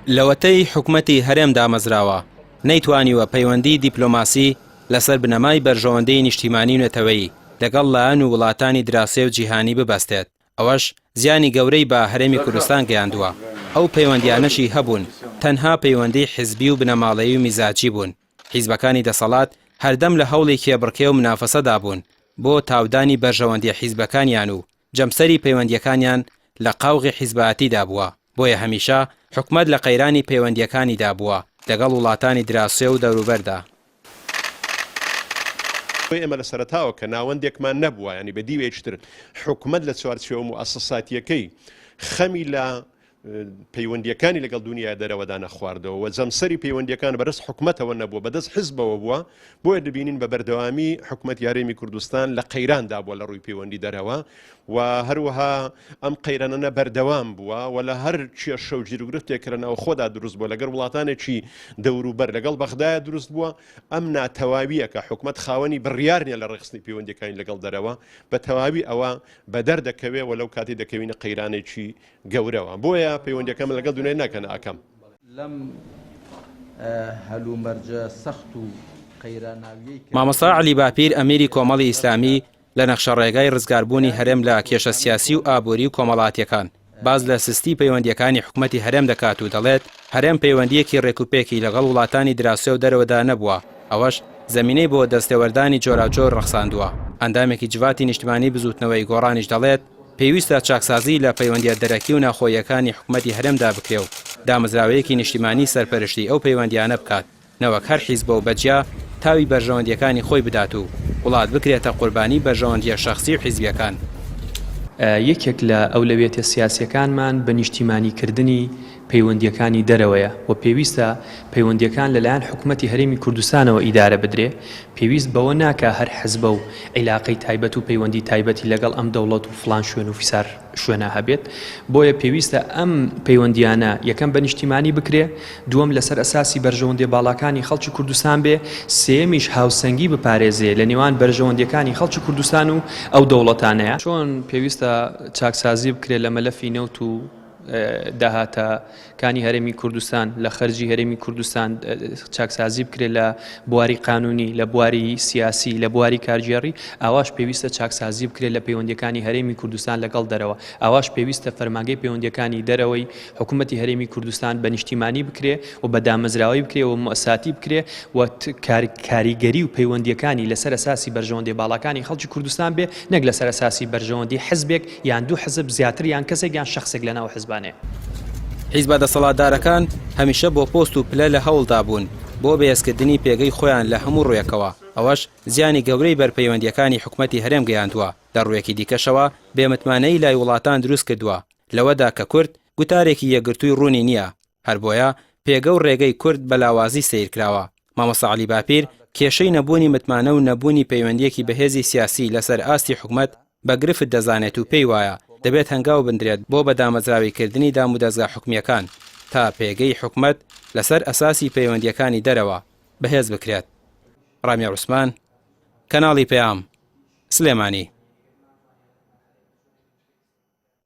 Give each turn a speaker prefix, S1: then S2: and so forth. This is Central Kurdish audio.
S1: لەوەتەی حکومەتی هەرێم دامەزراوە، نەیتوانیوە پەیوەندیی دیپلۆماسی لەسەر بنەمای بەرژەوەندیی نیشتیمانی و نەتەوەیی لەگەڵ لایەن و وڵاتانی دراوسێ و جیهانی ببەستێت، ئەوەش زیانی گەورەی بە هەرێمی کوردستان گەیاندووە، ئەو پەیوەندییانەشی هەبوون تەنها پەیوەندیی حزبی و بنەماڵەیی و میزاجی بوون، حیزبەکانی دەسەڵات هەردەم لە هەوڵی کێبڕکێ و منافەسەدا بوون بۆ تاودانی بەرژەوەندییە حیزبەکانیان و جەمسەری پەیوەندییەکانیان لە قاوغی حیزبایەتیدا بووە، بۆیە هەمیشە حکومەت لە قەیرانی پەیوەندییەکانیدا بووە لەگەڵ وڵاتانی دراوسێ و دەوروبەردا.
S2: ئێمە لە سەرەتاوە کە ناوەندێکمان نەبووە، یانی بە دیوێکی تر حکومەت لە چوارچێوە موئەسەساتییەکەی خەمی لە پەیوەندییەکانی لەگەڵ دونیای دەرەوەدا نەخواردەوە و جەمسەری پەیوەندییەکان بەدەست حکومەتەوە نەبووە، بەدەست حزبەوە بووە، بۆیە دەبینین بە بەردەوامی حکومەتی هەرێمی کوردستان لە قەیراندا بووە لە ڕووی پەیوەندی دەرەوە و هەروەها ئەم قەیرانانە بەردەوام بووە و لە هەر کێشە و گیروگرفتێک کە لە ناوخۆدا دروست بووە لەگەڵ وڵاتانێکی دەوروبەر لەگەڵ بەغدایە دروست بووە، ئەم ناتەواوییە کە حکومەت خاوەنی بڕیار نییە لە ڕێکخستنی پەیوەندییەکانی لەگەڵ دەرەوە، بە تەواوی ئەوە بەدەر دەکەوێ و لەو کاتەی دەکەوینە قەیرانێکی گەورەوە بۆیە پەیوەندیەکەم لەگەڵ دونیای ناکەن ئەکەم.
S3: لەم هەلومەرجە سەخت و قەیراناویەی کە
S1: مامۆستا عەلی باپیر ئەمیری کۆمەڵی ئیسلامی لە نەخشەڕێگای ڕزگاربوونی هەرێم لە کێشە سیاسی و ئابووری و کۆمەڵاتیەکان باس لە سستی پەیوەندیەکانی حکومەتی هەرێم دەکات و دەڵێت هەرێم پەیوەندیەکی ڕێکوپێکی لەگەڵ وڵاتانی دراوسێ و دەرەوەدا نەبووە ئەوەش زەمینەی بۆ دەستێوەردانی جۆراوجۆر ڕەخساندووە ئەندامێکی جڤاتی نیشتمانی بزووتنەوەی گۆڕانیش دەڵێت پێویستە چاکسازی لە پەیوەندییە دەرەکی و ناوخۆییەکانی حکومەتی هەرێمدا بکرێ و دامەزراوەیەکی نیشتیمانی سەرپەرشتی ئەو پەیوەندییانە بکات نەوەک هەر حیزبە و بەجیا تاوی بەرژەوەندییەکانی خۆی بدات و وڵات بکرێتە قوربانی بەرژەوەندییە شەخسی و حیزبییەکان.
S4: یەکێک لە ئەولەویەتە سیاسییەکانمان بە نیشتیمانیکردنی پەیوەندییەکانی دەرەوەیە و پێویستە پەیوەندییەکان لەلایەن حکومەتی هەرێمی کوردستانەوە ئیدارە بدرێ، پێویست بەوە ناکا هەر حزبە و عیلاقەی تایبەت و پەیوەندی تایبەتی لەگەڵ ئەم دەوڵەت و فڵان شوێن و فیسار شوێنا هەبێت، بۆیە پێویستە ئەم پەیوەندییانە یەکەم بە نیشتیمانی بکرێ، دووەم لەسەر ئەساسی بەرژەوەندیە باڵاکانی خەڵکی کوردستان بێ، سێیەمیش هاوسەنگی بپارێزێ لە نێوان بەرژەوەندیەکانی خەڵکی کوردستان و ئەو دەوڵەتانەیە. چۆن پێویستە چاکسازی بکرێ لە مەلەفی نەوت و داهاتە کانی هەرێمی کوردستان، لە خەرجی هەرێمی کوردستان چاکسازی بکرێت لە بواری قانونی، لە بواری سیاسی، لە بواری کارگێڕی، ئاواش پێویستە چاکسازی بکرێت لە پەیوەندیەکانی هەرێمی کوردستان لەگەڵ دەرەوە، ئاواش پێویستە فەرمانگەی پەیوەندیەکانی دەرەوەی حکوومەتی هەرێمی کوردستان بە نیشتیمانی بکرێ و بە دامەزراوەی بکرێ و موئەساتی بکرێ و کاریگەری و پەیوەندیەکانی لەسەر ئەساسی بەرژەوەندیە باڵاکانی خەڵکی کوردستان بێ نەک لەسەر ئەساسی بەرژەوەندی حزبێک یان دوو حزب زیاتر یان کەسێک یان شەخسێک لەناو حزبانەیە.
S1: حیزبە دەسەڵاتدارەکان هەمیشە بۆ پۆست و پلە لە هەوڵدا بوون بۆ بەهێزکردنی پێگەی خۆیان لە هەموو ڕووێکەوە، ئەوەش زیانی گەورەی بەر پەیوەندییەکانی حکومەتی هەرێم گەیاندووە، لە ڕووێکی دیکەشەوە بێمتمانەیی لای وڵاتان دروستکردووە لەوەدا کە کورد گوتارێکی یەکگرتووی ڕوونی نییە، هەر بۆیە پێگە و ڕێگەی کورد بە لاوازی سەیر کراوە. مامۆستا عەلی باپیر کێشەی نەبوونی متمانە و نەبوونی پەیوەندییەکی بەهێزی سیاسی لەسەر ئاستی حکومەت بە گرفت دەزانێت و پێی وایە دەبێت هەنگاو بندرێت بۆ بە دامەزراوەیکردنی دامودەزگا حکومییەکان تا پێگەی حکومەت لەسەر ئەساسی پەیوەندییەکانی دەرەوە بەهێز بکرێت. ڕامیار عوسمان، کەناڵی پەیام، سلێمانی.